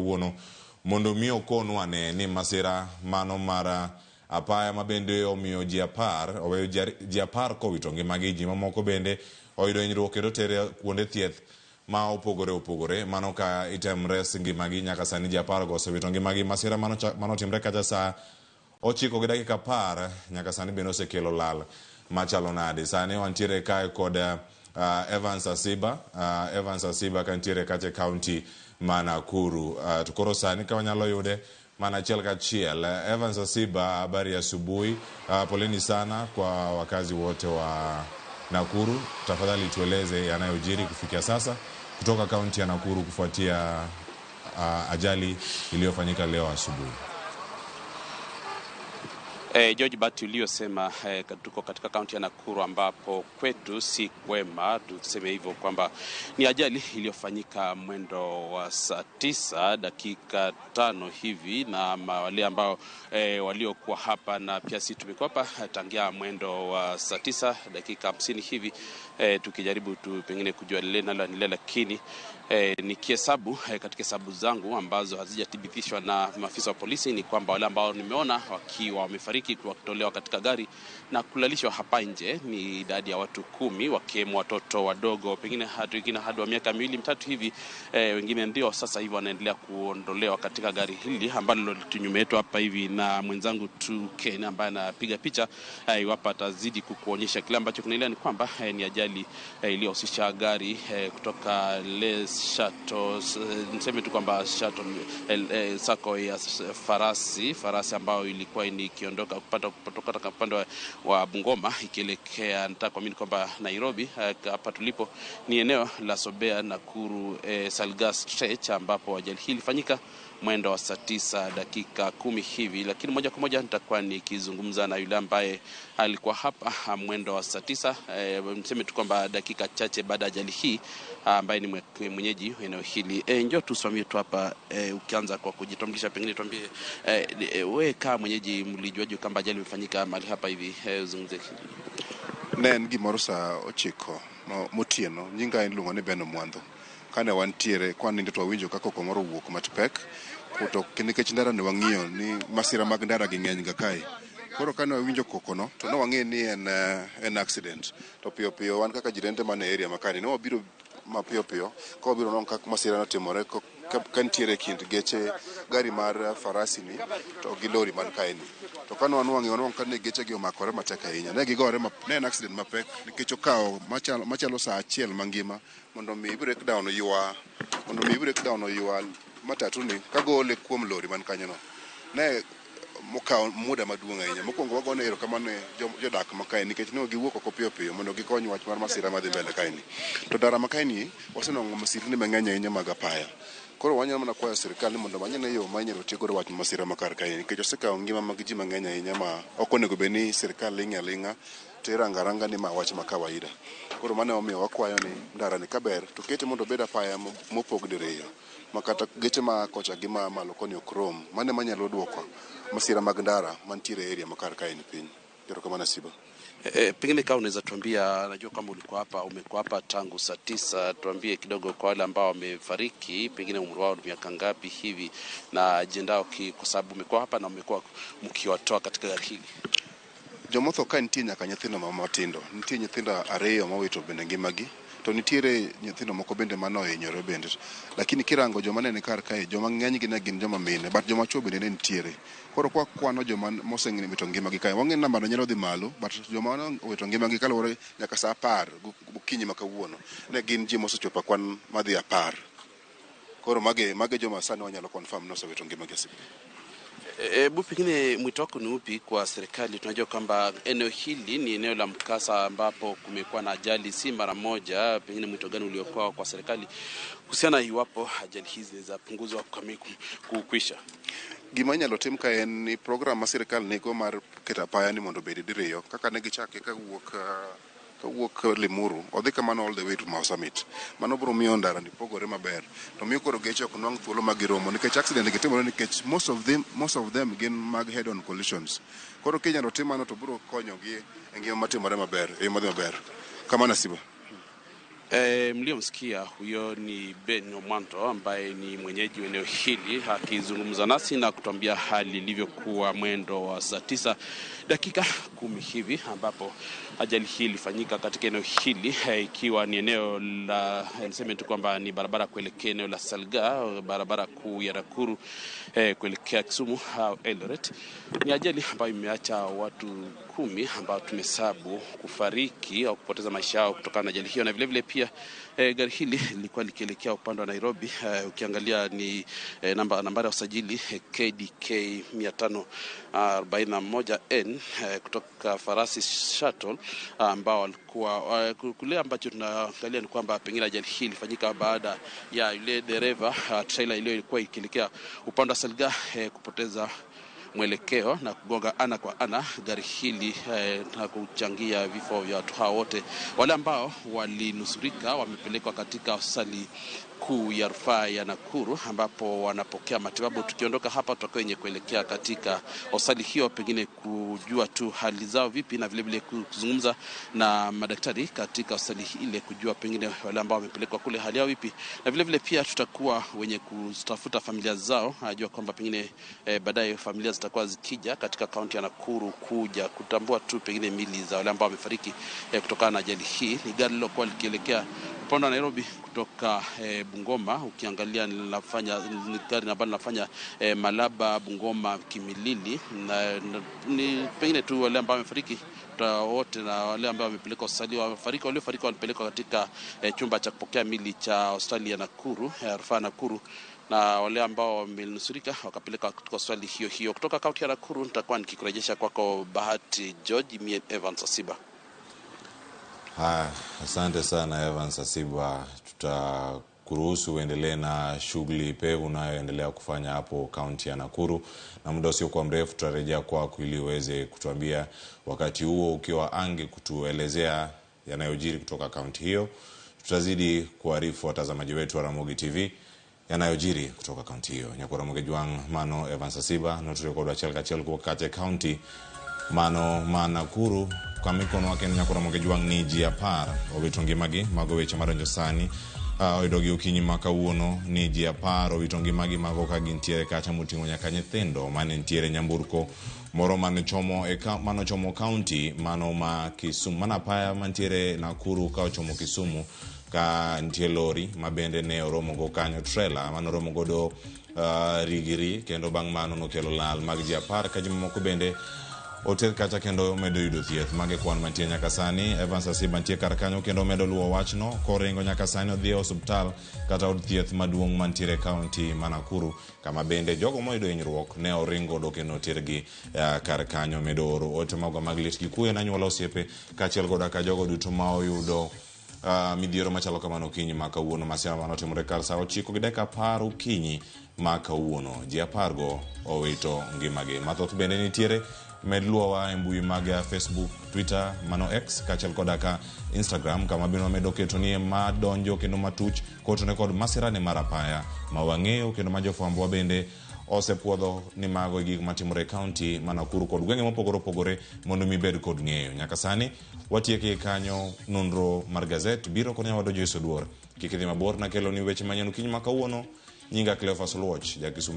kawuono mondo mi okonwa ane ni masira mano mar apaya ma bende omiyo ji 10 oweyo ji 10 kowito ngimagi, ji mamoko bende oyudo hinyruok kendo tere kuonde thieth ma opogore opogore. Mano ka item res ngimagi, nyaka sani ji 10 go osewito ngimagi. Masira manotimre kacha saa 9 gi dakika 10 nyaka sani bende osekelo lal machalo nade. Sani wantiere kae kod Evans Asiba, Evans Asiba kantiere kacha e county ma Nakuru. To koro sani ka wanyalo yude mana achiel kachiel. Evans Asiba, habari ya asubuhi. Poleni sana kwa wakazi wote wa Nakuru. Tafadhali tueleze yanayojiri kufikia sasa kutoka kaunti ya Nakuru kufuatia ajali iliyofanyika leo asubuhi. George Bati, uliyosema tuko katika kaunti ya Nakuru ambapo kwetu si kwema, tuseme hivyo kwamba ni ajali iliyofanyika mwendo wa saa 9 dakika 5 hivi, na wale ambao waliokuwa hapa na pia sisi tumekuwa hapa tangia mwendo wa saa 9 dakika 50 hivi, tukijaribu tu pengine kujua lile nalo, lakini nikihesabu katika hesabu zangu ambazo hazijathibitishwa na maafisa wa polisi ni kwamba wale ambao nimeona wakiwa wamefariki wakitolewa katika gari na kulalishwa hapa nje ni idadi ya watu 10, wakiwemo watoto wadogo, pengine hadi wengine hadi wa miaka 2 3 hivi. Wengine ndio sasa hivi wanaendelea kuondolewa katika gari hili ambalo nyuma yetu hapa hivi, na mwenzangu tu Ken ambaye anapiga picha iwapo atazidi kukuonyesha kile ambacho kinaendelea ni kwamba ni ajali iliyohusisha gari kutoka Les Chateau, niseme tu kwamba Chateau sako ya farasi ambayo ilikuwa ikiondoka kutoka upande wa Bungoma ikielekea, nataka kuamini kwamba Nairobi. Hapa tulipo ni eneo la Sobea Nakuru Salgas Stretch ambapo ajali hii ilifanyika mwendo wa saa 9 dakika 10 hivi. Lakini moja kwa moja nitakuwa nikizungumza na yule ambaye alikuwa hapa mwendo wa saa 9, niseme tu kwamba dakika chache baada ya ajali hii, ambaye ni mwenyeji eneo hili. Njoo tusimamie tu hapa. Ukianza kwa kujitambulisha, pengine tuambie wewe kama mwenyeji mlijuaje kwamba ajali imefanyika mahali hapa hivi? Uzungumzie. Ne en gimoro saa 9 motieno. Nyinga iluongo ni Beno Mwandho. Kane wantiere kwa nindo to wawinjo ka koko moro owuok matpek, to nikech ndara ne wang'iyo ni masira mag ndara gi ng'eny ga kae. Koro kane wawinjo koko no to ne wang'e ni en accident. To piyo piyo wan kaka jirende man e area makani ne wabiro mapiyo piyo ka wabiro neno kaka masira notimore ka nitiere kind geche gari mar farasi ni to gi lori man kae ni. To kane wanwang'e wanwang'o ka ne geche gi omakore matek ahinya. Ne gigore, ne en accident mapek nikech okawo machalo saa 1 mangima mondo mi breakdown ywa, mondo mi breakdown oywa matatu ni kagole kuom lori man kanyo no. Ne mokawo muda maduong' ahinya. Mokwongo wagone erokamano ne jodak ma kae nikech ne giwuok oko piyo piyo mondo gikony wach mar masira madhi mbele kae ni. To ndara ma kae ni wasenwang'o masirni mang'eny ahinya mag apaya. Koro wanyalo mana kwayo sirikal ni mondo omany ane yo ma inyalo tiek godo wach masira ma kar kae nikech osekawo ngima mag ji mang'eny ahinya ma ok onego bed ni sirikal ling' aling'a to irango aranga ni ma wach ma kawaida. Koro mano emomiyo wakwayo ni ndara ni kaber to kete mondo obed apaya mopog diriyo ma kata geche ma kocha gi ma malo koni ok rom. Mano ema nyalo duoko masira mag ndara mantiere e area ma kar kae ni piny. Erokamano Asiba. Pengine kama unaweza tuambia, najua kwamba ulikuwa hapa, umekuwa hapa tangu saa 9, tuambie kidogo kwa wale ambao wamefariki, pengine umri wao ni miaka ngapi hivi na jendao, kwa sababu umekuwa hapa na umekuwa mkiwatoa katika gari hili. Jomotho ka nitie nyaka nyithindo matindo, nitie nyithindo 2 mowito bende ngimagi, to nitiere nyithindo moko bende manohinyore bende. Lakini kirango joma ne ni kar kae, joma ng'enygi ne gin joma mine, but joma chuo bende ne nitiere. Koro kwa kwano joma mosewito ngimagi kae, wang'e ni namba no nyalo dhi malo, but joma owito ngimagi kaluwore nyaka saa 10 gokinyi ma kawuono, ne gin ji mosechopo kwan madhi 10. Koro mage joma sani wanyalo confirm ni osewito ngimagi Asiba. Hebu pengine mwito wako ni upi kwa serikali? Tunajua kwamba eneo hili ni eneo la mkasa ambapo kumekuwa na ajali si mara moja. Pengine mwito gani uliokuwa kwa serikali kuhusiana iwapo ajali hizi zinaweza kukwisha? Gima inyalo tim ka en ni program ma sirikal nigo mar keto apaya ni mondo obed diriyo kaka ne gichake kawuok Limuru odhi kamano all the way to Mau Summit. Mano biro miyo ndara ni pogore maber to miyo koro geche ok nwang' thuolo ma giromo nikech accident gi timore nikech most of them gin mag head on collisions. Koro kinyalo tim mano to biro konyogi e ngima matimore maber e yo madhi maber. Kamano Asiba. Mliomsikia huyo ni Ben Omwanto ambaye ni mwenyeji wa eneo hili akizungumza nasi na kutuambia hali ilivyokuwa mwendo wa saa 9:10 hivi ambapo ajali hii ilifanyika katika eneo hili, ikiwa ni eneo la niseme tu kwamba ni barabara kuelekea eneo la Salga, barabara kuu ya Nakuru kuelekea Kisumu au Eldoret. Ni ajali ambayo imeacha watu 10 ambao tumehesabu kufariki au kupoteza maisha yao kutokana na ajali hiyo, na vile vile pia gari hili lilikuwa likielekea upande wa Nairobi. Ukiangalia ni nambari ya usajili KDK 541N kutoka Farasi Shuttle ambao walikuwa kule. Ambacho tunaangalia ni kwamba pengine ajali hii ilifanyika baada ya yule dereva trailer iliyokuwa ikielekea upande wa Salga kupoteza mwelekeo na kugonga ana kwa ana gari hili na kuchangia vifo vya watu hao wote. Wale ambao walinusurika wamepelekwa katika hospitali kuu ya rufaa ya Nakuru ambapo wanapokea matibabu. Tukiondoka hapa tutakuwa wenye kuelekea katika hospitali hiyo, pengine kujua tu hali zao vipi, na vile vile kuzungumza na madaktari katika hospitali ile kujua pengine wale ambao wamepelekwa kule hali yao vipi, na vile vile pia tutakuwa wenye kutafuta familia zao, najua kwamba pengine baadaye familia zitakuwa zikija katika kaunti ya Nakuru kuja kutambua tu pengine mili za wale ambao wamefariki kutokana na ajali hii. Ni gari lilokuwa likielekea upande wa Nairobi kutoka Bungoma. Ukiangalia linafanya ni gari ambalo linafanya Malaba, Bungoma, Kimilili, na ni pengine tu wale ambao wamefariki wote na wale ambao wamepelekwa hospitali wamefariki, waliofariki walipelekwa katika chumba cha kupokea mili cha hospitali ya Nakuru, ya rufaa Nakuru, na wale ambao wamenusurika wakapelekwa katika hospitali hiyo hiyo. Kutoka kaunti ya Nakuru nitakuwa nikikurejesha kwako Bahati George, mie Evans Asiba. Haya, asante sana Evans Asiba. Tutakuruhusu uendelee na shughuli pevu unayoendelea kufanya hapo kaunti ya Nakuru, na muda usiokuwa mrefu tutarejea kwako ili uweze kutuambia, wakati huo ukiwa ange kutuelezea yanayojiri kutoka kaunti hiyo. Tutazidi kuarifu watazamaji wetu wa Ramogi TV yanayojiri kutoka kaunti hiyo. Nyakora Ramogi Jwang' mano Evans Asiba noturekodo achiel kachiel kuwuok kacha e kaunti mano ma Nakuru kamikono wake ni Nyakora Ramogi Jwang' ni ji 10 owito ngimagi. Mago weche madonjo sani oyudogi okinyi ma kawuono ni ji 10 owito ngimagi mago ka gintiere kacha moting'o nyaka nyithindo mane nitiere nyamburko moro mane chomo kaunti mano ma Kisumu, mana apaya mantiere Nakuru ka ochomo Kisumu, ka nitie lori ma bende ne oromo go kanyo, trailer mane oromo godo Rigiri, kendo bang' mano nokelo lal mag ji 10 ka ji mamoko bende oter kacha kendo medo yudo thieth. Mage kwan mantie nyaka sani. Evans Asiba nitie kar kanyo kendo medo luwo wachno koringo nyaka sani odhi e osiptal kata od thieth maduong' mantiere e kaunti ma Nakuru, kama bende jogo moyudo hinyruok ne oring godo kendo otergi kar kanyo. Medo oro ote mago mag lit gi kuyo ne anyuola, osiepe kaachiel koda ka jogo duto ma oyudo midhiero machalo kamano okinyi ma kawuono. Masira manotimore kar sa 9:10 okinyi ma kawuono, ji 10 go owito ngimagi. Mathoth bende nitiere. Med luwowa e mbui mag Facebook, Twitter mano X, kaachiel koda ka Instagram, kama bende wamedo keto nie madonjo kendo matuch kotone kod masirani mar apaya ma wang'eyo kendo ma jofwambowa bende osepuodho ni mago e gik matimore e kaunti ma Nakuru kod gwenge mopogore opogore mondo mi bed kod ng'eyo. Nyaka sani watieke kanyo. Nonro mar gazet biro kod nyawadwa Joyce Oduor. Kik idhi mabor, nakelo ni weche manyien okinyi ma kawuono. Nyinga Cleophas Oluoch, ja Kisumu.